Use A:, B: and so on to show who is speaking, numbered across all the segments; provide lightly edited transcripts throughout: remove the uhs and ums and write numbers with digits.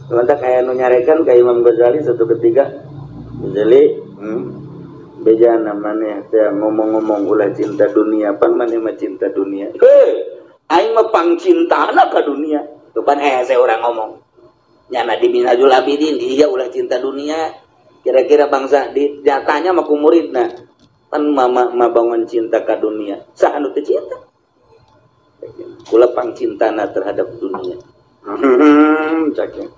A: Mantap aya nu nyarekan ka Imam Ghazali suatu ketika Ghazali, bejana maneh teh ngomong-ngomong ulah cinta dunia, pan maneh mah cinta dunia. Heh, aing mah pangcintana ka dunia. Tuh pan hese urang ngomong. Nyana di Minhajul Abidin dia ulah cinta dunia. Kira-kira bangsa di datanya mah ku muridna. Pan mama mah bangun cinta ka dunia. Saha nu teu cinta? Kula pangcintana terhadap dunia. Cak.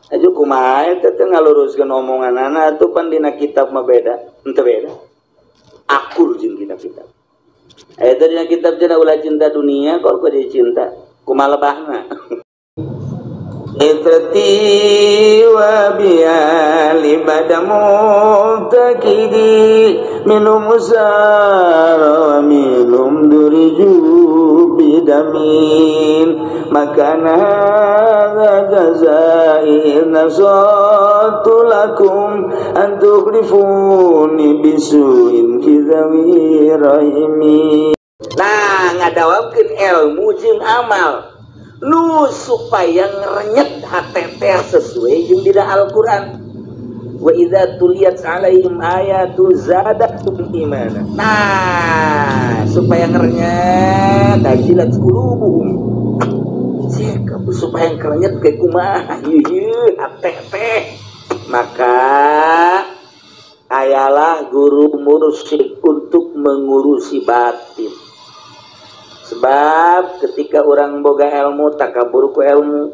A: Aju kumaha eta teh ngaluruskeun omonganana atuh pan dina kitab mah beda, henteu beda. Akur jeung dina kitab. Eta dina kitab cenah ulah cinta dunia, kok jadi cinta kumaha lebahna. Itrati wa biali badamu takidi minum usara wa minum duriju bidamin makana hadza jazai nasatu lakum an tukhlifuni bisuin kidawi rahimi. Nah, ngadawabkeun ilmu jeung amal lu supaya ngerenyet hate teh sesuai jeung dina Al-Qur'an. Wa idza tuliyat alaihim ayatu zadatum imana. Nah, supaya ngerenyet ajilat qulubuhum. Cek supaya ngerenyet ke kumaha ieu hate teh. Maka ayalah guru mursyid untuk mengurusi batin. Sebab ketika orang boga ilmu takabur ku ilmu,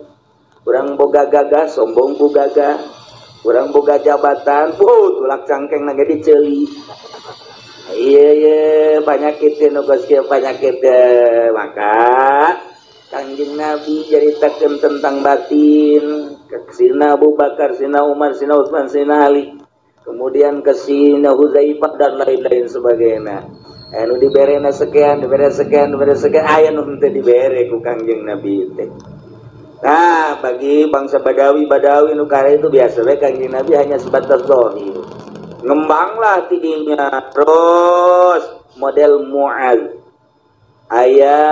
A: orang boga gagah sombong ku gagah, orang boga jabatan, tulak cangkeng nage diceli. Iya iya penyakit nu geus kieu penyakit. Maka Kangjeng Nabi nyaritakeun tentang batin ke Sina Abu Bakar, Sina Umar, Sina Utsman, Sina Ali, kemudian ke Sina Huzaifah dan lain-lain sebagainya. Anu diberena sekian, dibere sekian, dibere sekian, aya nu henteu dibere ku Kangjeng Nabi teh. Nah, bagi bangsa Badawi nu kare itu biasa we Kangjeng Nabi hanya sebatas zahir. Ngembanglah tidinya terus model Mu'adz. Aya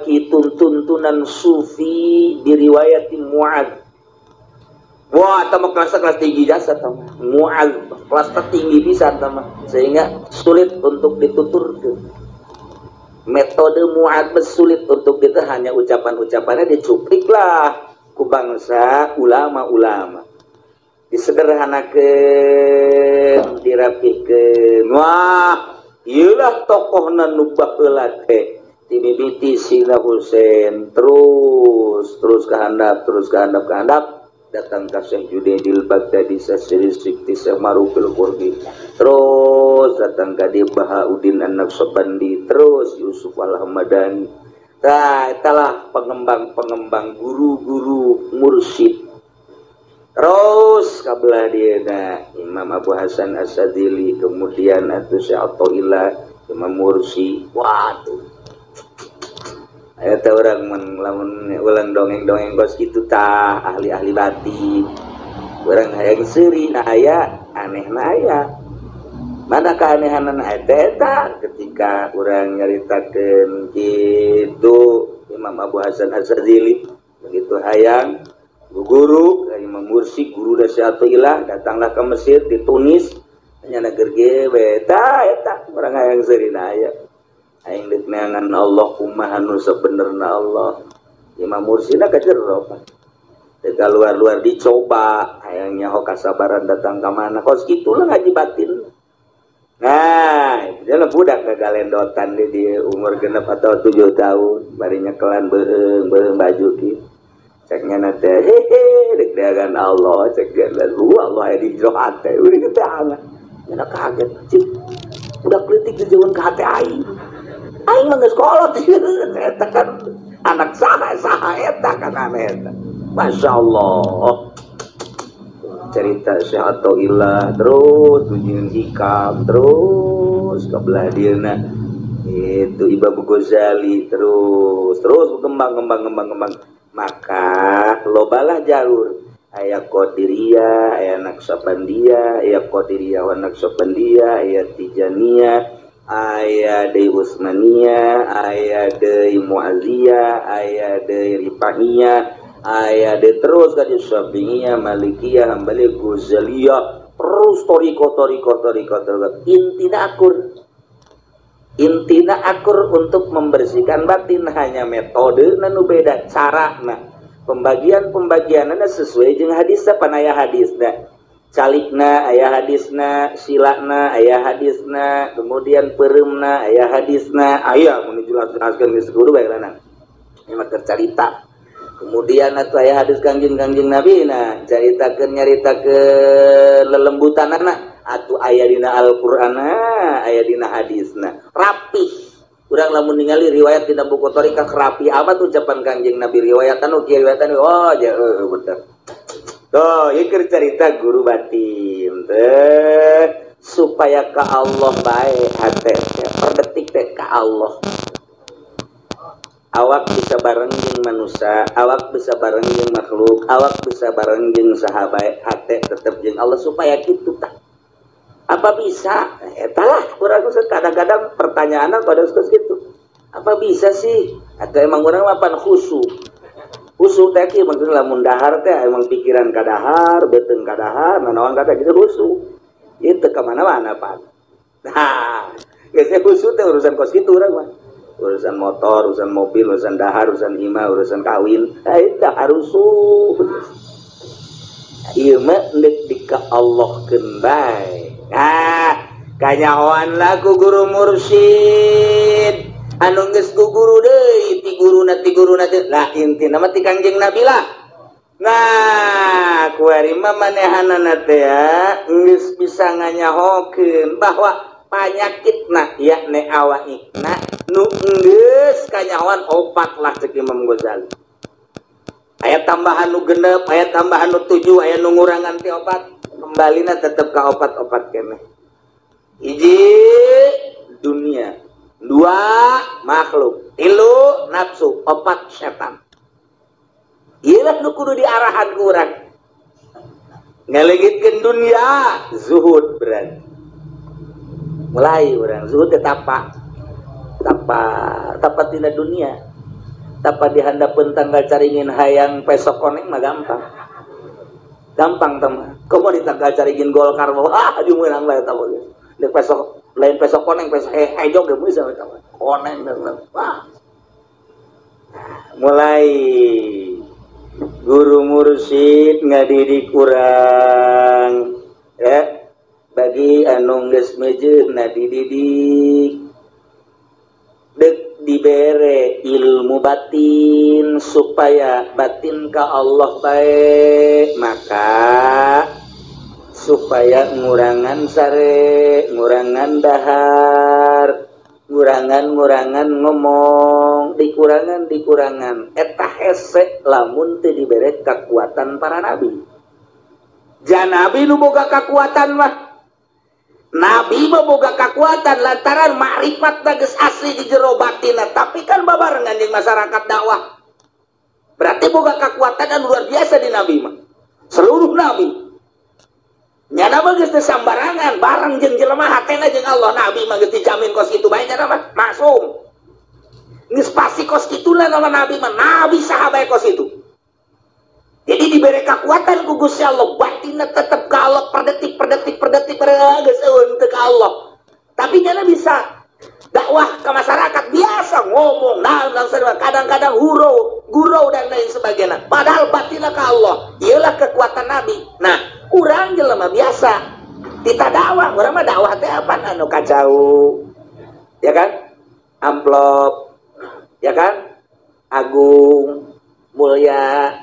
A: kitu tuntunan sufi diriwayati Mu'adz. Wah, eta mah kelas tinggi jasa tah. Mu'adz kelas tertinggi bisa tah mah, sehingga sulit untuk dituturkeun. Metode Mu'adz sulit untuk kita, hanya ucapan-ucapannya dicupliklah ku bangsa ulama-ulama. Disederhanakeun, dirapihkeun. Wah, ieulah tokohna nu baheula teh. Dimimiti Sina Husain terus kehandap, terus kehandap, kehandap. Datang ke Syekh Junaidil Baghdadi, Syekh Sikti, Syekh Marufil Qurbi, terus datang ke Bahauddin An-Naqsyabandi, terus Yusuf Al-Hamadani. Nah, itulah pengembang-pengembang guru-guru mursyid. Terus kabelah dia nah, Imam Abu Hasan As-Sadili, kemudian atau Syekh Athaillah, Imam Mursi. Waduh. Eta orang lamun ulang dongeng-dongeng kos kitu tah ahli-ahli batin. Urang hayang seuri na aya, aneh na aya. Mana keanehanan eta eta ketika urang nyaritakeun kitu Imam Abu Hasan As-Sadzili begitu hayang guru Imam Mursi guru Syekh Athaillah datanglah ke Mesir di Tunis nya gerge we eta eta urang hayang seuri na aya. Aing deuk neangan Allah kumaha nu sabenerna Allah. Imam Mursina ka jero teu kaluar-luar dicoba hayang nyaho kasabaran datang ka mana kos kitulah ngaji batin. Nah, dia budak kagalendotan di umur 6 atau 7 tahun bari nyekelan beuheung baju kieu. Cek nya teh hehe deuk neangan Allah cek geus Allah aya di jero hate udah teh angan. Nya kaget cik. Budak leutik dijieun ka hate aing. Aing mah geus kolot eta kan anak saha saha eta kan aneh eta. Masya Allah. Cerita Syekh Athaillah terus tujuan hikam terus ke belah dieuna itu Imam Ghazali terus berkembang kembang kembang kembang. Maka lobalah jalur aya Qadiriyah, aya Naqsyabandiyah, aya Qadiriyah wa Naqsyabandiyah, aya Tijaniyah, aya deui Utsmaniyah, aya deui Mu'adziyah, aya deui Rifaiyah, Aya deui terus ka Syafi'iyah, Malikiyah, Hambali, Ghazaliyah, terus toriko toriko toriko toriko. Intina akur. Intina akur untuk membersihkan batin, hanya metode nu beda carana. Pembagian-pembagianana sesuai jeung hadis pan aya hadisna. Calikna aya hadisna, silana aya hadisna, kemudian peureumna aya hadisna. Aya mun dijelaskeun geus kudu bae lana. Ieu mah keur carita. Kemudian atuh aya hadis Kangjeng-kangjeng Nabi na caritakeun nyaritakeun lelembutanana atuh aya dina Al-Qur'ana, aya dina hadisna. Rapih. Urang lamun ningali riwayat dina buku thariqah rapi amat ucapan Kangjeng Nabi riwayatan nu kieu riwayatan oh ja heuh bener. Tuh, ieu keur carita guru batin teh supaya ka Allah bae hate teh per detik teh ka Allah. Awak bisa bareng jeung manusia, awak bisa bareng jeung makhluk, awak bisa bareng jeung saha bae, hate tetep jeung Allah supaya kitu tah. Apa bisa? Eta lah urang kadang-kadang pertanyaanna pada geus kitu. Apa bisa sih? Atau emang urang mah pan khusyuk. Khusyuk teh kieu maksudna lamun dahar teh emang pikiran ka dahar, beuteung ka dahar, nanaon ka gitu khusyuk. Ieu teu ka mana-mana pan. Nah, geus khusyuk teh urusan kos kitu urang mah. Urusan motor, urusan mobil, urusan dahar, urusan imah, urusan kawin, eta harusuh. Ieu mah deuk di ka Allahkeun bae. Ah, kanyahoan lah ku guru mursyid. Anu geus ku guru deui, ti guruna ti guruna teh. Lah intina mah ti Kangjeng Nabi lah. Nah, kuari mah manehanana teh geus bisa nganyahokeun bahwa panyakitna yakni awaikna nu geus kanyahoan opat lah cek Imam Ghazali. Aya tambahan nu genep, aya tambahan nu 7, aya nu ngurangan ti opat, kembalina tetep ka opat-opat keneh. Hiji dunia, 2 makhluk, 3 nafsu, 4 setan. Ieu lah nu kudu diarahan ku urang. Ngaleungitkeun dunia, zuhud berarti. Mulai orang zuhud teh tapa tapa tapa tina dunia, tapa dihandapeun tanggal caringin hayang pesok koneng mah gampang gampang teman. Komo di tanggal caringin Golkar mah wah dimeunang bae eta mah geus. Deuk pesok lain pesok koneng pesok hejo ge bisa eta mah koneng wah. Mulai guru mursyid ngadidik urang ya. Bagi anu geus mejeuna dididik deuk dibere ilmu batin supaya batin ka Allah bae, maka supaya ngurangan sare, ngurangan dahar, ngurangan-ngurangan ngomong, dikurangan-dikurangan eta hese lamun teu dibere kekuatan para nabi. Janabi nu boga kekuatan mah. Nabi mah boga kekuatan lantaran makrifat geus asli di jero batinna, tapi kan babarengan jeung masyarakat dakwah. Berarti boga kekuatan anu luar biasa di nabi mah. Seluruh nabi. Nyana mah geus teu sambarangan, bareng jeung jelema hatena jeung Allah. Nabi mah geus dijamin kos kitu bae nyana mah maksum. Geus pasti kos kituna nama nabi mah, nabi saha bae kos kitu. Jadi diberi kekuatan ku Gusti Allah, batinna tetep ka Allah per detik per detik per detik per geus eueun teu ka Allah. Tapi nyana bisa dakwah ke masyarakat biasa ngomong, nah, kadang-kadang hurau, gurau dan lain sebagainya. Padahal batinna ka Allah, iyalah kekuatan nabi. Nah, urang jelema biasa tita dakwah, urang mah dakwah teh apaan anu kacau. Ya kan? Amplop. Ya kan? Agung, mulia.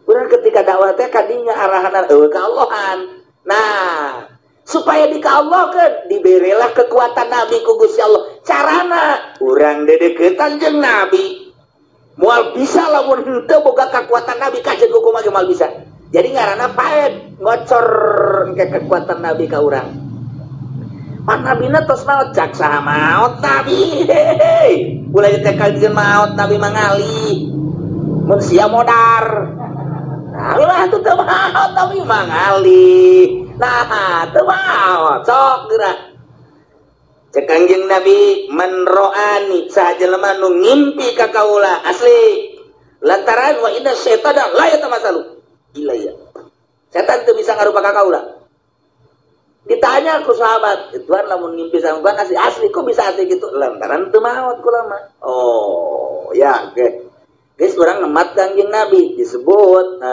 A: Urang ketika dakwah teh kadinya arahan ke Allahan. Nah, supaya di ka Allah kan diberilah kekuatan nabi ku Gusti Allah. Carana urang dedeketan jeung nabi. Moal bisa lamun henteu boga kekuatan nabi kajeun kumaha ge moal bisa. Jadi ngaranna paed ngocor ke kekuatan nabi ka urang. Pan nabina tos maot cak saha maot nabi. Hehehe. Ulah teh kajeun maot nabi mangali. Mun sia modar. Nah, ulah tuh teu maot tapi mangali. Nah, teu maot sok geura. Cek Kangjeng Nabi man ro'ani saha jelema nu ngimpi ka kaula asli. Lantaran wa inna syaitana la yatamatsalu ilayya. Setan teu bisa ngarupa ka kaula. Ditanya ku sahabat, "Tuhan lamun ngimpi sama Tuhan asli asli kok bisa asli gitu?" Lantaran teu maot kula mah. Oh, ya oke. Okay. Guys, urang ngemat Kangjeng Nabi disebut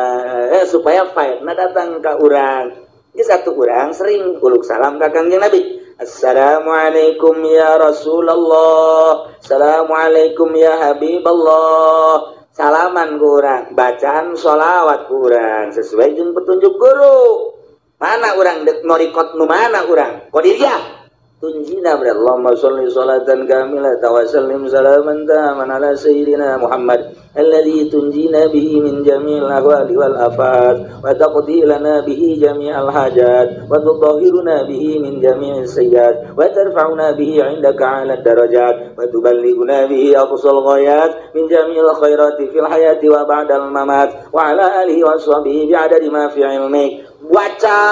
A: supaya faidna datang ka urang. Geus satu urang sering uluk salam ka Kangjeng Nabi. Assalamualaikum ya Rasulullah. Assalamualaikum ya Habiballah. Salaman ku urang, bacaan sholawat ku urang sesuai jeung petunjuk guru. Mana urang dek norikot nu mana urang? Qadiriyah. Tunjina ber Allahumma sholli sholatan kamilatan wa sallim salaman taman ala sayyidina Muhammad alladzi tunjina bihi min jami'il ahwali wal afat wa taqdi lana bihi jami'al hajat wa tutahhiruna bihi min jami'is sayyiat wa tarfa'una bihi 'indaka 'ala darajat wa tuballighuna bihi aqsal ghayat min jami'il khairati fil hayati wa ba'dal mamat wa 'ala alihi wa sahbihi bi'adadi ma fi 'ilmik. Baca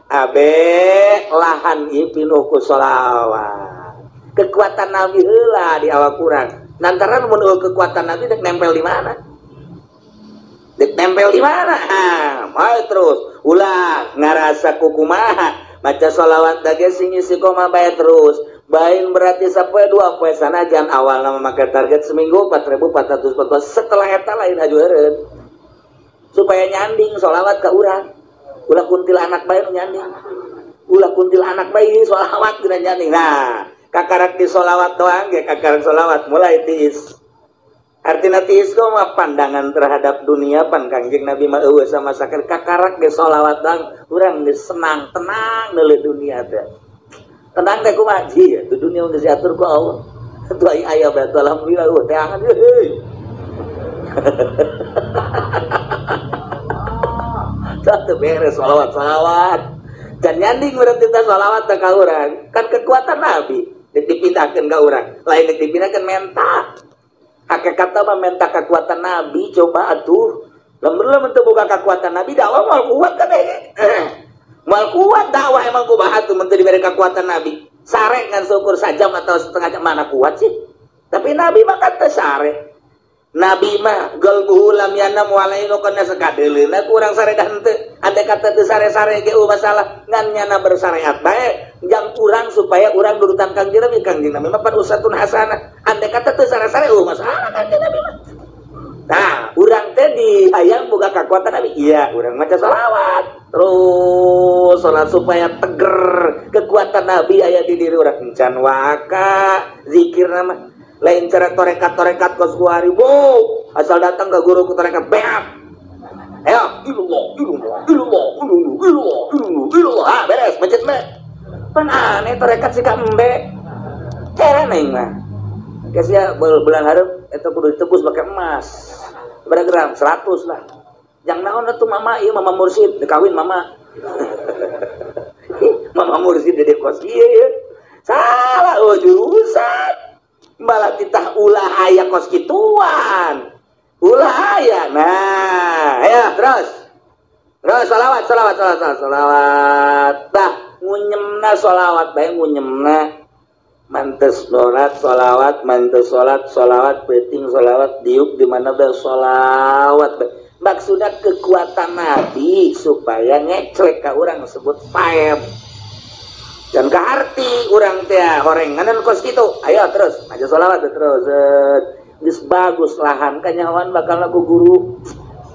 A: abe lahan ieu pinuh ku sholawat. Kekuatan Nabi heula di awak urang. Lantaran mun eueuh kekuatan Nabi dek nempel di mana? Dek nempel di mana? Ah, mau terus ulah ngarasa kukumaha. Maca sholawat dage sing istiqomah bae terus. Bain berarti sapoe dua poe sanajan awalna memakai target seminggu 4444 setelah eta lain haju eureun. Supaya nyanding sholawat ka urang. Ulah kuntil anak bae nu nyanding. Ulah kuntil anak bae sholawat dina nyanding. Nah, kakarak di sholawat doang ge kakarak sholawat mulai tiis. Artina tiis mah pandangan terhadap dunia pan Kangjeng Nabi mah eueuh sama sakali kakarak di sholawat doang urang geus senang tenang neuleuh dunia teh. Tenang teh kumaha ji tu dunia geus diatur ku Allah. Atuh aya bae alhamdulillah eueuh teangan heuy. Satu beres sholawat sholawat dan nyanding berarti kita sholawat ke urang kan kekuatan Nabi dipindahkan ke urang lain dipindahkan menta hakikatna mah menta kekuatan Nabi coba atuh lamun teu boga kekuatan Nabi dakwah moal kuat kan moal kuat dakwah emang kumaha atuh mun teu diberi kekuatan Nabi sare ngan syukur sajam atau setengah jam mana kuat sih tapi Nabi mah kan teu sare. Nabi mah galbuhu lam yanam walainu kana sakadeuleuna kurang sare dah henteu. Andai kata teu sare-sare ge masalah ngan nyana bersyariat bae jang urang supaya urang nurutan Kangjeng Nabi. Kangjeng Nabi mah pan usatun hasanah. Andai kata teu sare-sare masalah Kangjeng Nabi mah. Nah, urang teh di hayang boga kakuatan Nabi. Iya, urang maca sholawat. Terus salat supaya teger kekuatan Nabi aya di diri urang encan waka zikir nama. Lain cara torekat-torekat kos kuari, wow, asal datang ke guru ke torekat, beak. Ayo, ilallah, ilallah, ilallah, ilallah, ilallah, ilallah, ilallah. Ah, beres, macet mbe. Pan aneh torekat sih embe. Heran aing mah. Geus ya bulan hareup eta kudu ditebus pakai emas. Berapa gram? 100 lah. Jang naon atuh mama ieu mama mursid, dikawin mama. Mama mursid dede kos ieu ya. Salah oh jurusan. Malah titah ulah aya kos kituan. Ulah aya. Nah, ayo terus. Terus sholawat, sholawat, sholawat, sholawat. Tah ngunyemna sholawat bae ngunyemna. Mantes sholat, sholawat, mantes sholat, sholawat, peuting sholawat, diuk di mana bae sholawat bae. Maksudna kekuatan Nabi supaya ngeclek ka urang sebut vibe. Dan keharti urang teh horenganan kos kitu. Ayo terus aja sholawat terus. Geus bagus lahan kanyawan bakal lagu guru.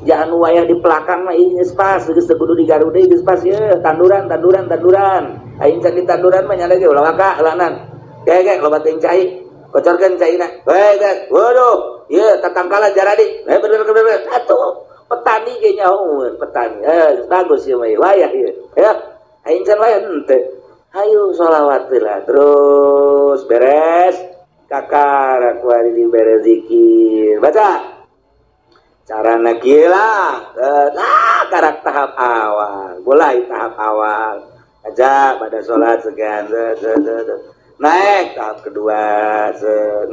A: Jangan wayah di pelakang mah ieu geus pas, geus teu kudu di Garuda geus pas ye, tanduran tanduran tanduran. Aing can di tanduran mah nya lagi ulah waka lanan. Ge loba teuing cai. Kocorkeun caina. We ge, waduh, ieu tatangkalan jaradi. Eh bener bener bener. Atuh petani ge nyahoeun petani. Eh bagus ieu mah wayah ieu. Ya, aing can wayah henteu. Ayo sholawat lah terus beres kakar aku hari di beres zikir baca carana kieu lah karak tahap awal mulai tahap awal aja pada sholat sekian naik tahap kedua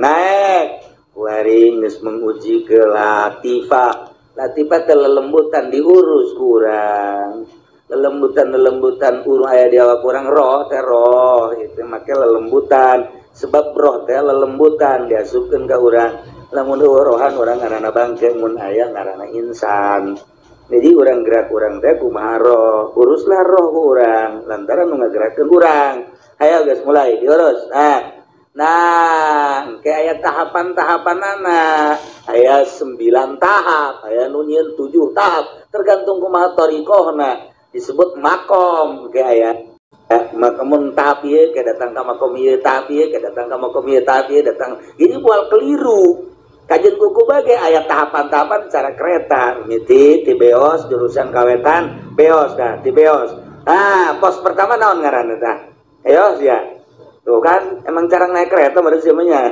A: naik kuari geus menguji ke latifah. Latifah teh lelembutan diurus kurang lelembutan-lelembutan urung aya di awak kurang roh teh roh itu make lelembutan Sebab roh teh lelembutan diasupkeun ka urang. Lamun eueuh rohan urang ngaranna bangke, mun aya ngaranna insan. Jadi urang gerak urang teh kumaha roh, uruslah roh ku urang lantaran nu ngagerakeun urang. Ayo geus mulai diurus. Nah, engke aya tahapan-tahapanana. Aya 9 tahap, aya nu nyieun 7 tahap, tergantung kumaha thariqahna. Disebut makom engke aya. Makomun tahap ieu ke datang ka makom ieu, tahap ieu ke datang ka makom ieu, tahap ieu datang. Ini moal keliru. Kajian kuku bagai aya tahapan-tahapan cara kereta. Miti ti beos jurusan kawetan, beos dah, ti beos. Ah, pos pertama naon ngaranna tah? Ayo sia. Tuh kan emang cara naik kereta baru siamanya.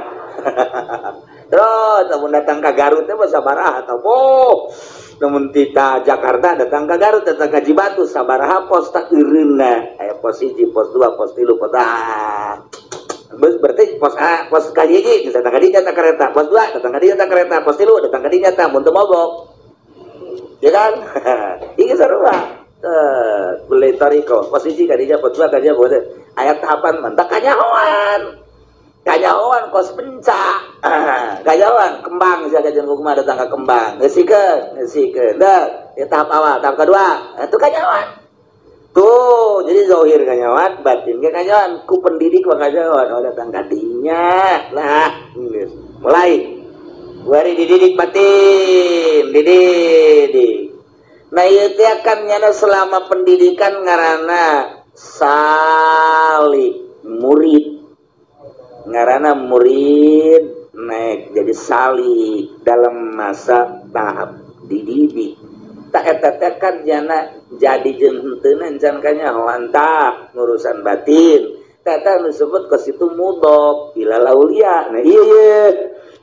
A: Terus lamun datang ke Garut teh mah sabaraha tah. Oh, lamun tita Jakarta datang ke Garut, datang ke Cibatu sabaraha pos tak eureunna. Aya pos 1, pos 2, pos 3, pos A. Berarti pos A, pos ka hiji datang ka dinya kereta, pos 2 datang ka dinya kereta, pos 3 datang ka dinya tah mun teu mogok. Ya kan? Ieu sarua. Beli tariko, pos 1 ka dinya, pos 2 ka dinya, pos aya tahapan mantap kanyahoan. Kanyahoan kos pencak. Kanyahoan kembang sia kajian kumaha datang ka kembang. Geusikeun, geusikeun. Deuh, ya tahap awal, tahap kedua. Itu kanyahoan. Tuh, jadi zahir kanyahoan, batin ge kanyahoan, ku pendidik mah kanyahoan. Oh datang ka dinya. Lah, geus. Mulai. Wari dididik batin, dididik. Nah, ieu teh kan nyana selama pendidikan ngaranna salik murid. Ngaranna murid naik jadi salik dalam masa tahap dididik. Tak eta teh kan jana jadi jeung henteuna encan kanyahoan tah ngurusan batin. Tah nu disebut ke situ mudhof ilal aulia. Nah ieu ye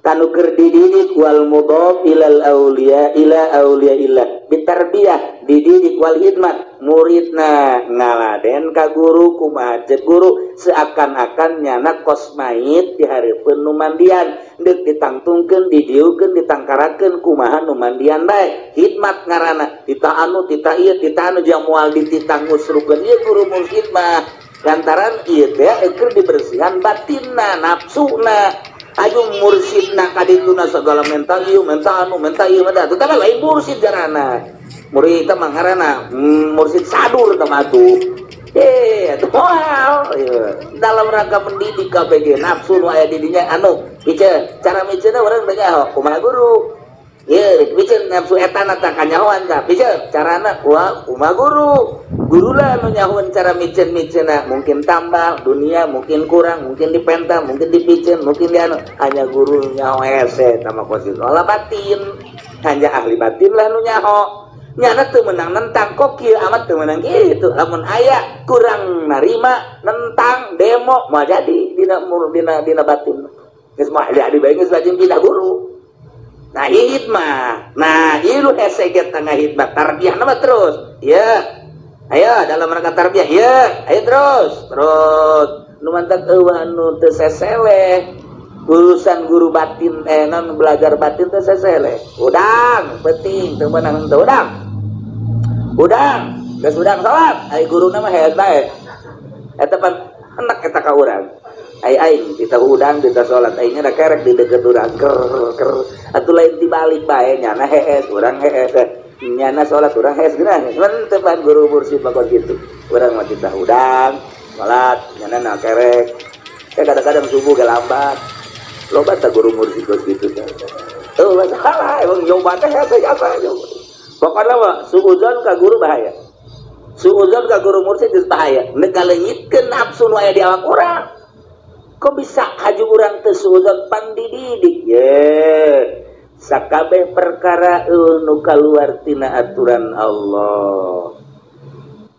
A: kanu keur dididik wal mudhof ilal aulia ila aulia illa bitarbiyah dididik wal hidmat muridna ngaladen ka guru kumaha ceuk guru seakan-akan nyana kos mayit di hareupeun nu mandian deuk ditangtungkeun didiukeun ditangkarakeun kumaha nu mandian bae hidmat ngaranna tita anu tita ieu tita anu jeung moal dititah ngusrukeun ieu guru mursyid mah lantaran ieu teh keur dibersihan batinna nafsuna. Aju mursyidna kadituna segala menta ieu menta anu menta ieu menta teu tah lain mursyid garana murid teh mah ngaranna mursyid sadur teh mah atuh atuh moal dalam rangka mendidik KPG nafsu nu aya di dinya anu miceun cara miceunna urang teh nyaho kumaha guru ieu miceun nafsu etana tah kanyahoan tah miceun carana kumaha guru gurulah nu nyahoan cara miceun-miceunna mungkin tambah dunia mungkin kurang mungkin dipenta mungkin dipiceun mungkin dianu hanya guru nyaho hese tah mah kos olah batin hanya ahli batin lah nu nyaho nyana teu meunang nentang kok kieu amat teu meunang kitu lamun aya kurang narima nentang demo moal jadi dina dina batin geus moal jadi bae geus lajeng pindah guru. Nah hikmah nah ieu lu hese ge tengah hikmah tarbiyah mah terus ya. Ayo dalam rangka tarbiyah ya, ayo terus terus nu mantak eueuh anu teu seseleh urusan guru batin non belajar batin teu seseleh udang penting teu meunang teu udang udang geus udang salat ai guruna mah hees bae eta pan enak eta ka urang ai aing kita udang kita salat aing da kerek di deukeut urang ker ker atuh lain dibalik bae nyana hees urang hees nyana sholat urang hees geunah teu pan guru mursyid bakal gitu urang mah titah udang salat nyana na kerek teh kadang-kadang subuh ge lambat loba tah guru mursyid kos kitu teh tuh salah emang nyoba teh hese apa pokona mah suudzon ka guru bahaya suudzon ka guru mursyid geus bahaya neuk kaleungitkeun nafsu nu aya di awak urang kok bisa haju urang teu suudzon pandididik ye sakabeh perkara nu kaluar tina aturan Allah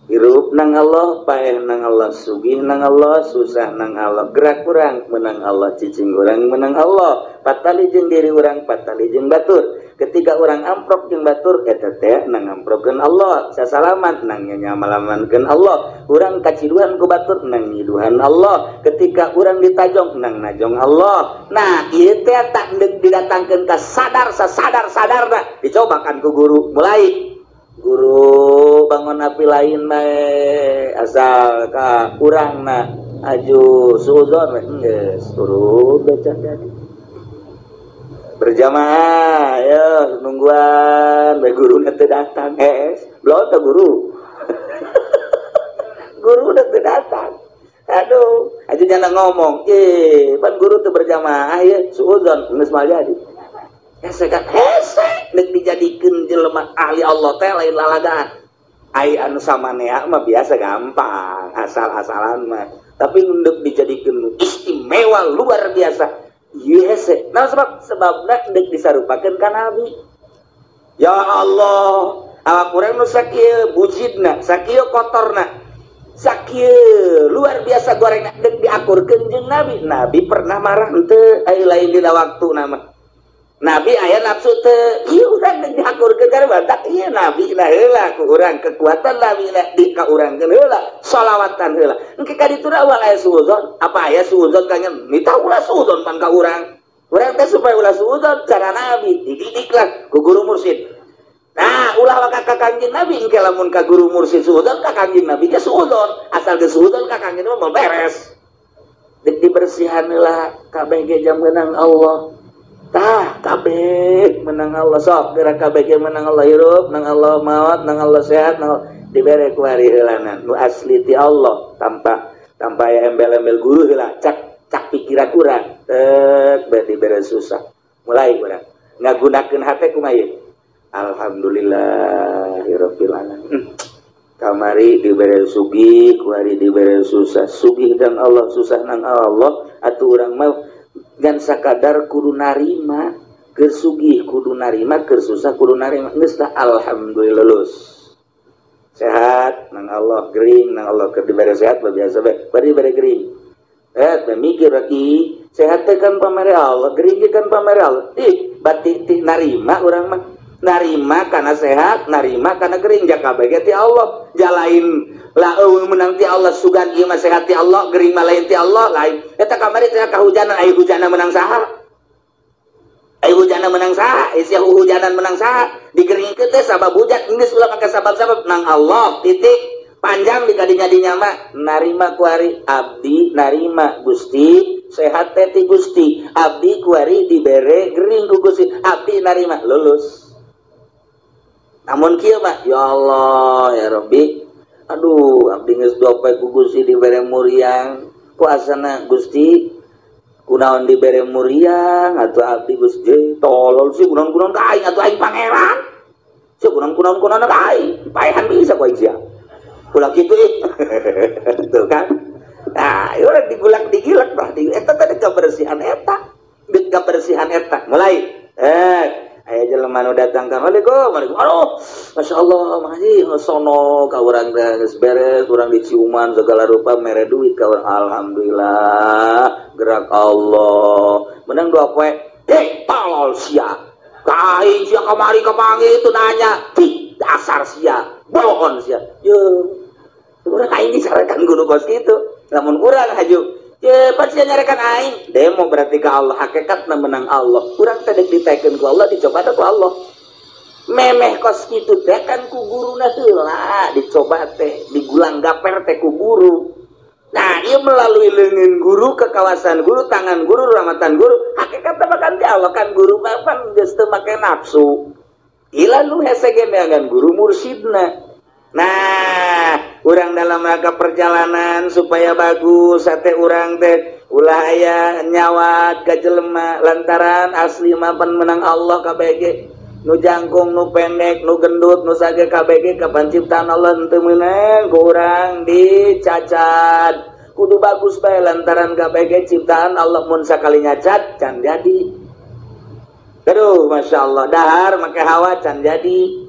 A: hirup nang Allah paeh nang Allah sugih nang Allah susah nang Allah gerak urang menang Allah cicing urang menang Allah patali jeung diri urang patali jeung batur ketika urang amprok jeung batur eta teh nang amprokeun Allah sasalaman nang nyamalamankeun Allah urang kaciduhan ku batur nang nyiduhan Allah ketika urang ditajong nang najong Allah. Nah ieu teh tak didatangkeun ka sadar sasadar sadarna dicobakan ku guru mulai guru bangun api lain bae asal ka urangna Aju suudzon we geus turun becan jadi. Berjamaah yo nungguan bae guruna teu datang. Belum teu guru. Guru udah teu datang. Aduh, aja jangan ngomong. Pan guru teu berjamaah ya suudzon geus moal jadi. Hese kan hese deuk dijadikeun jelema ahli Allah teh lain lalagaan. Ai anu samanea mah biasa gampang, asal-asalan mah. Tapi deuk dijadikeun istimewa luar biasa. Ieu hese. Nah sebabna deuk disarupakeun ka Nabi. Ya Allah, awak urang nu sakieu bujidna, sakieu kotorna. Sakieu luar biasa gorengna deuk diakurkeun jeung Nabi. Nabi pernah marah henteu ai lain dina waktuna mah. Nabi aya nafsu teu, ieu urang deuk diakurkeun kana batak ieu Nabi na heula ku urang kekuatan Nabi na di ka urangkeun heula, sholawatan heula. Engke ka ditu awal aya suudzon, apa aya suudzon ka nya mita ulah suudzon pan ka urang. Urang teh supaya ulah suudzon cara Nabi dididiklah ku guru mursyid. Nah, ulah waka ka Kangjeng Nabi engke lamun ka guru mursyid suudzon ka Kangjeng Nabi ge suudzon, asal ge suudzon ka Kangjeng mah beres. Deuk dibersihan heula kabeh ge jam meunang Allah. Tah kabeh menang Allah sok geura kabeh ge menang Allah hirup, menang Allah maot, menang Allah sehat, menang Allah dibere ku hari heulana nu asli ti Allah tanpa aya embel-embel guru heula cak cak pikiran urang tek bae dibere susah. Mulai urang ngagunakeun hate kumaha ieu? Alhamdulillahirabbil alamin. Kamari dibere sugih, ku hari dibere susah. Sugih dan Allah susah nang Allah atuh urang mah gan sakadar kudu narima keur sugih kudu narima keur susah kudu narima geus tah alhamdulillah lulus sehat nang Allah gering nang Allah keur dibere sehat mah biasa bae bari dibere gering mikir lagi sehat teh kan pamere Allah gering ge kan pamere Allah ih bati ti narima urang mah narima kana sehat narima kana gering jaka bae ti Allah jalain lah eueuh meunang ti Allah sugan ieu mah sehat ti Allah gering mah lain ti Allah lain eta kamari teh kahujanan ai hujanna meunang saha ai hujanna meunang saha sia hujanan meunang saha digeringkeun teh sabab hujan geus ulah make sabab-sabab nang Allah titik panjang di kadinya-dinya mah narima kuari abdi narima Gusti sehat teh ti Gusti abdi kuari dibere gering ku Gusti abdi narima lulus. Namun kieu mah ya Allah ya Rabbi aduh abdi geus dope ku Gusti dibere muriang ku asana Gusti kunaon dibere muriang atuh abdi Gusti tolol sih kunaon-kunaon ka aing atuh aing pangeran sih kunaon-kunaon ka aing paehan bisa ku aing sia ulah kitu ih tuh kan nah ieu urang digulak digilek bah eta teh kebersihan eta kebersihan eta mulai aya jelema nu datang ka Waalaikum waalaikum aduh masyaallah makasih sono ka urang teh geus beres urang diciuman segala rupa mere duit ka urang alhamdulillah gerak Allah menang dua poe hei tolol sia ka aing sia kamari kapanggih itu nanya ti dasar sia bohon sia ye urang aing disarekan guru kos kitu lamun urang haju cepat sia nyarekan aing demo berarti ka Allah hakikatna menang Allah urang teh deuk ditekeun ku Allah dicoba teh ku Allah memeh kos kitu teh kan ku guruna heula dicoba teh digulang gaper teh ku guru nah ieu melalui leungeun guru ke kawasan guru tangan guru rahmatan guru hakikatna mah kan ti Allah kan guru mah pan geus teu make nafsu gila nu hese ge neangan guru mursyidna. Nah, urang dalam rangka perjalanan supaya bagus sate urang teh ulah aya nyawat ka jelema lantaran asli mah pan menang Allah KBG nu jangkung nu pendek nu gendut nu sage KBG kapan ciptaan Allah henteu meunang ku urang dicacat kudu bagus bae lantaran KBG ciptaan Allah mun sakali nyacat can jadi. Aduh masyaallah dahar make hawa can jadi.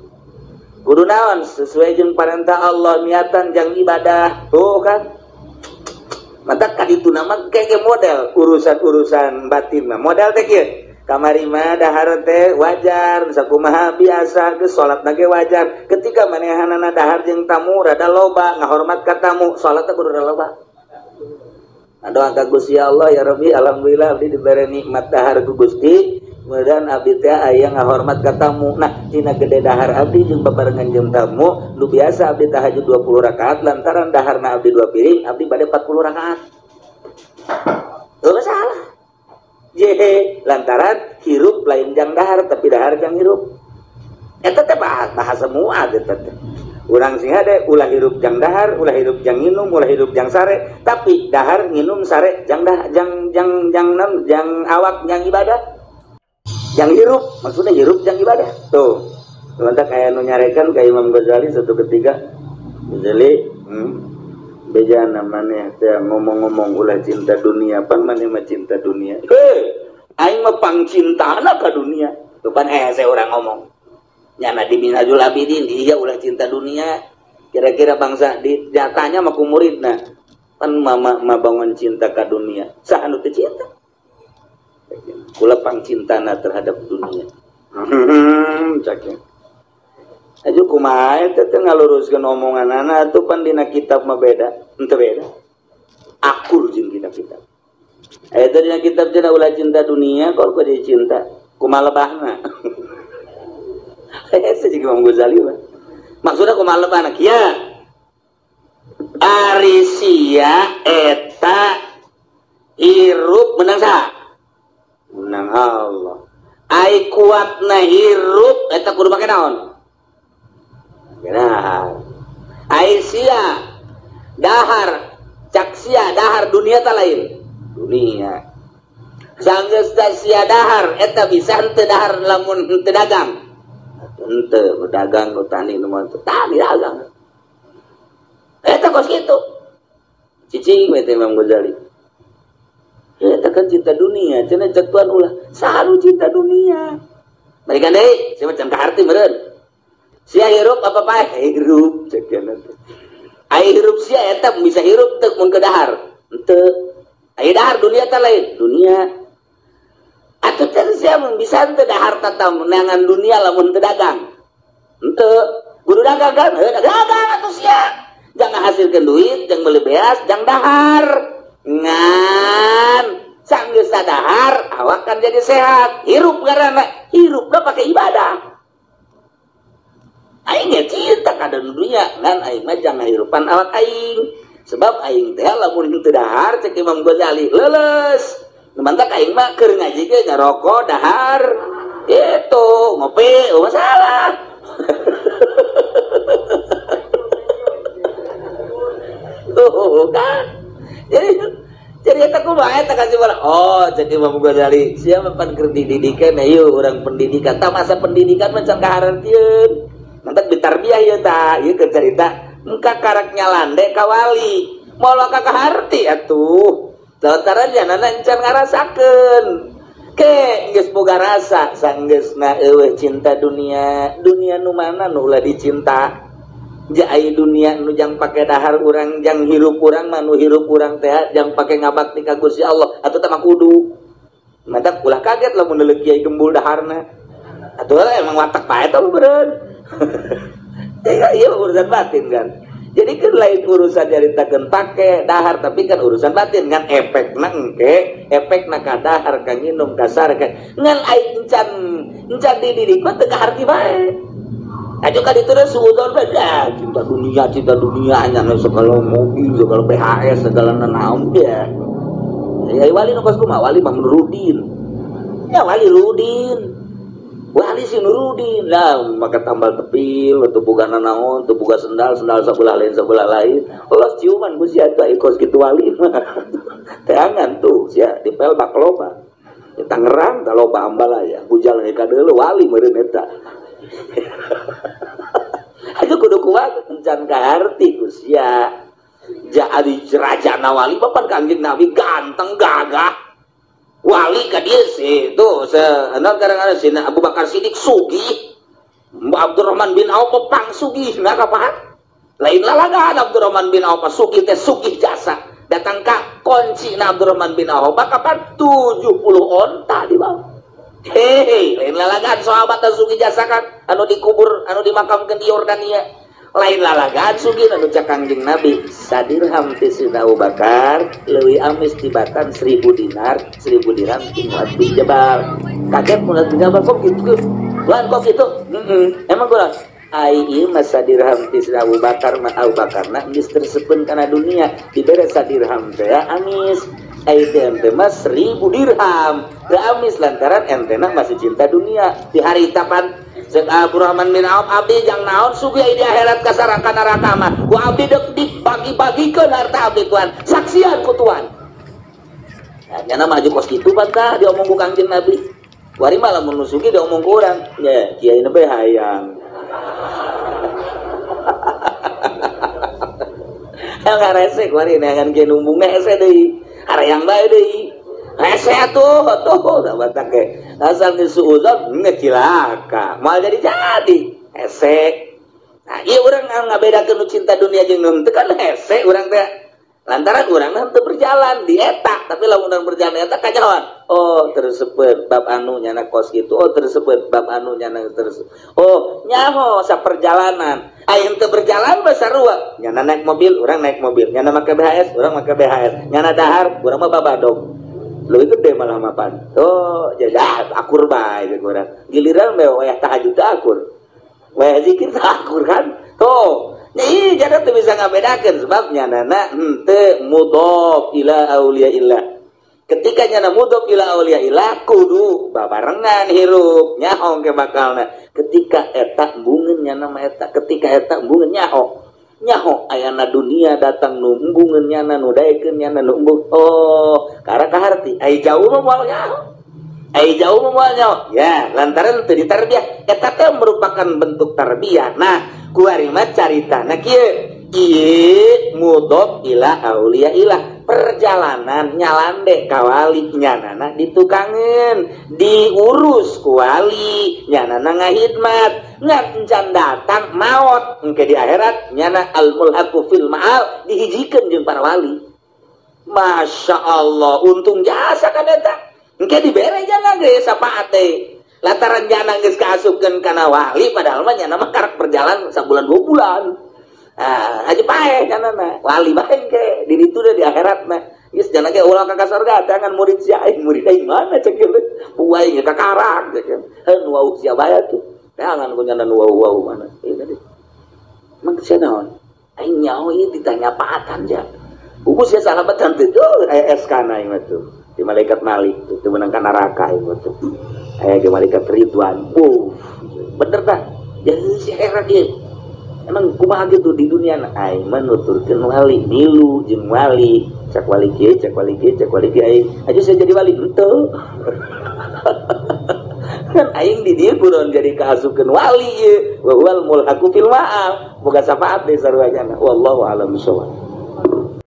A: Kudu naon sesuai jeung parentah Allah niatan jang ibadah tuh kan mantap kan itu nama kayak model urusan-urusan batin mah model teh kieu kamari mah dahar teh wajar sakumaha biasa geus salat ge wajar ketika manehanana dahar jeung tamu rada loba ngahormat ka tamu salat teh kudu rada loba doa ka Gusti Allah ya Rabbi alhamdulillah abdi dibere nikmat dahar ku Gusti mudah-mudahan abdi teh aya ngahormat ka tamu. Nah, tina gede dahar abdi jeung babarengan jeung tamu, nu biasa abdi tahajud 20 rakaat lantaran daharna abdi 2 piring, abdi bade 40 rakaat. Teu masalah. Jehe lantaran hirup lain jang dahar tapi dahar jang hirup. Eta teh bahasa muad eta teh. Urang sing hade ulah hirup jang dahar, ulah hirup jang nginum, ulah hirup jang sare, tapi dahar nginum sare jang dah jang jang jang nam jang awak jang ibadah. Jang hirup, maksudnya hirup jang ibadah. Tuh. Lantak aya nu nyarekan ka Imam Ghazali suatu ketika Ghazali, bejana maneh teh ngomong-ngomong ulah cinta dunia, pan maneh mah cinta dunia. Heh, aing mah pangcintana ka dunia. Tuh pan hese urang ngomong. Nyana di Minhajul Abidin dia ulah cinta dunia. Kira-kira bangsa di jatahnya mah ku muridna. Pan mama mah bangun cinta ka dunia. Saha nu teu cinta? Kula pangcintana terhadap dunia. Cak. Aju kumaha eta teh ngaluruskeun omonganana atuh pan dina kitab mah beda, henteu beda. Akur jeung kitab-kitab. Eta dina kitab cenah ulah cinta dunia, kok kudu cinta kumaha lebahna. Hese jeung Imam Ghazali mah. Maksudna kumaha lebahna kieu. Ari sia eta hirup menang saha? Menang Allah. Ai kuatna hirup eta kudu make naon? Dahar. Ai sia dahar cak sia dahar dunia ta lain dunia sanggeus ta sia dahar eta bisa henteu dahar lamun henteu dagang henteu dagang nu tani nu mah tani dagang eta kos kitu cicing we teh Imam Ghazali eta kan cinta dunia cenah cek tuan ulah saha nu cinta dunia balikan deui sia can kaharti meureun. Sia hirup apa paeh? Hirup cek nanti. Ai hirup sia eta bisa hirup teu mun ke dahar. Henteu. Ai dahar dunia teh lain, dunia. Atuh teh sia mun bisa henteu dahar tata menangan dunia lamun teu dagang. Henteu. Kudu dagang kan? Heuh dagang atuh sia. Jangan hasilkeun duit, jangan beli beas, jangan dahar. Ngan sanggeus dahar awak kan jadi sehat. Hirup karena hirupna pake ibadah. Aing ge cinta ka dunia ngan aing mah jangan hirupan awak aing sebab aing teh lamun henteu dahar cek Imam Ghazali leuleus mantak aing mah keur ngaji ge ngaroko dahar gitu ngopi oh masalah. Tuh kan jadi eta kumaha eta kasih bola. Oh cek Imam Ghazali sia mah pan keur dididikan ayo urang pendidikan tah masa pendidikan mah can kahartieun. Mantak bitarbiah ieu tah, ieu keur carita engka karak nyalande ka wali. Moal ka kaharti atuh. Lantaran janana encan ngarasakeun. Ke geus boga rasa sanggeusna eueuh cinta dunia, dunia nu mana nu ulah dicinta. Ja ai dunia nu jang pake dahar urang, jang hirup urang mah nu hirup urang teh jang pake ngabakti ka Gusti Allah atuh teh mah kudu. Mantak ulah kaget lamun deuleu kiai gembul daharna. Atuh emang watak pae teh beureun. Ya, iya urusan batin kan. Jadi kan lain urusan nyaritakeun pake dahar tapi kan urusan batin kan efekna engke, efekna ka dahar ka nginum ka sare ka ngan aing encan encan dididik mah teu kaharti bae. Aju ka ditu teh suudzon bae cinta dunia nya segala mobil, segala PHS, segala nanaon dia. Ya wali nu kos kumaha wali mah Nurudin. Ya wali Rudin. Wali si Nurudin lah maka tambal tepil atau boga nanaon atau boga sendal sendal sebelah lain los ciuman ku sia teh kos kitu wali mah teangan tuh sia dipel bak loba di Tangerang tah loba ambalaya hujan ka deuleu wali meureun eta. Aju kudu kuat encan kaharti ku sia ja ari rajana wali bapan Kangjeng Nabi ganteng gagah wali ka dieu sih tuh kadang-kadang si Abu Bakar Siddiq sugih, Abdurrahman bin Auf pang sugih nah kapan lain lalagan Abdurrahman bin Auf sugih teh sugih jasa datang ka kunci na Abdurrahman bin Auf kapan 70 onta di bawah. Hehe lain lalagan sahabat teh sugih jasa kan anu dikubur anu dimakamkeun di Yordania lain lalagan sugih anu cak Kangjeng Nabi sadirham ti Sayyidina Abu Bakar leuwih amis tibatan 1000 dinar 1000 dirham ti Muad bin Jabal. Kaget Muad bin Jabal kok gitu Tuhan kok gitu emang kurang ai ieu mah sadirham ti Sayyidina Abu Bakar mah Abu Bakarna geus tersepen kana dunia dibere sadirham teh amis. Ai teh ente mah 1000 dirham. Teu amis lantaran ente masih cinta dunia. Di hari tapan Cek Abdurrahman bin Auf abdi jang naon sugih di akhirat kasarang ka neraka mah. Ku abdi deuk dibagi-bagikeun harta abdi Tuhan. Saksian ku Tuhan. Nah, nyana mah aju kos kitu pan tah diomong ku Kangjeng Nabi. Wari mah lamun nu sugih diomong ku urang. Nya kiai na bae hayang. Ngarese kuari neangan kieu numbungna hese deui. Harayang bae deui. Hese atuh tuh da batak ge. Asal geus suudzon ngecilaka. Moal jadi-jadi. Hese. Nah, ieu urang ngabedakeun nu cinta dunia jeung nu henteu kan hese urang teh. Lantaran urang mah teu berjalan di eta, tapi lamun urang berjalan eta kanyahoan. Oh, tersebut bab anu nyana kos kitu. Oh, tersebut bab anu nyana terus. Oh, nyaho saperjalanan. Aya teu berjalan mah sarua. Nyana naik mobil, urang naik mobil. Nyana make BHS, urang make BHS. Nyana dahar, urang mah babadog. Leuwih gede malah mapan. Oh, jadi akur bae jeung urang. Giliran we wayah tahajud teu akur. Wayah zikir teu akur kan? Tuh. Ih, jadi teu bisa ngabedakeun sebab nyanana henteu mudhof ila auliya illah. Ketika nyana mudhof ila auliya illah kudu babarengan hirup nyaho ke bakalna. Ketika eta embungeun nyana mah eta, ketika eta embungeun nyaho. Nyaho ayana dunia datang nu embungeun nyana nu daekeun nyana nu embung. Oh, karena kaharti ai jauh mah moal nyaho. Ai jauh mah moal nyaho. Ya, lantaran teu ditarbiyah. Eta teh merupakan bentuk tarbiyah. Nah, kuari mah caritana kieu ieu mudhof ila auliya ilah perjalanan nyalande ka wali nyanana ditukangeun diurus ku wali nyanana ngahidmat ngan encan datang maot engke di akhirat nyana al mulhaqu fil ma'al dihijikeun jeung para wali. Masya Allah untung jasa kan eta engke dibere jana ge sapaat teh lantaran jana geus kaasupkeun kana wali padahal mah nyana mah karak berjalan sabulan 2 bulan. Ah, aja paeh jana mah wali bae engke di ditu di akhirat mah geus jana ge ulah ka surga tangan murid sia aing murid aing mana cek ieu aing ka karak cek heuh nu wau sia bae atuh tangan ku nyana nu wau-wau mana ieu tadi mang sia naon aing nyaho ieu ditanya paatan ja buku sia sahabatan teh tuh aya SK na aing mah tuh di malaikat Malik tuh teu meunang ka neraka aing mah tuh aya ge malaikat Ridwan. Bener tah jadi si era ieu emang kumaha gitu di dunia aing mah nuturkeun wali milu jeung wali cak wali kieu cak wali kieu cak wali kieu aing aja saya jadi wali henteu kan aing di dieu kuron jadi kaasupkeun wali ieu wa huwal mulhaqu fil ma'al boga syafaat deui sarua jana wallahu a'lam bissawab.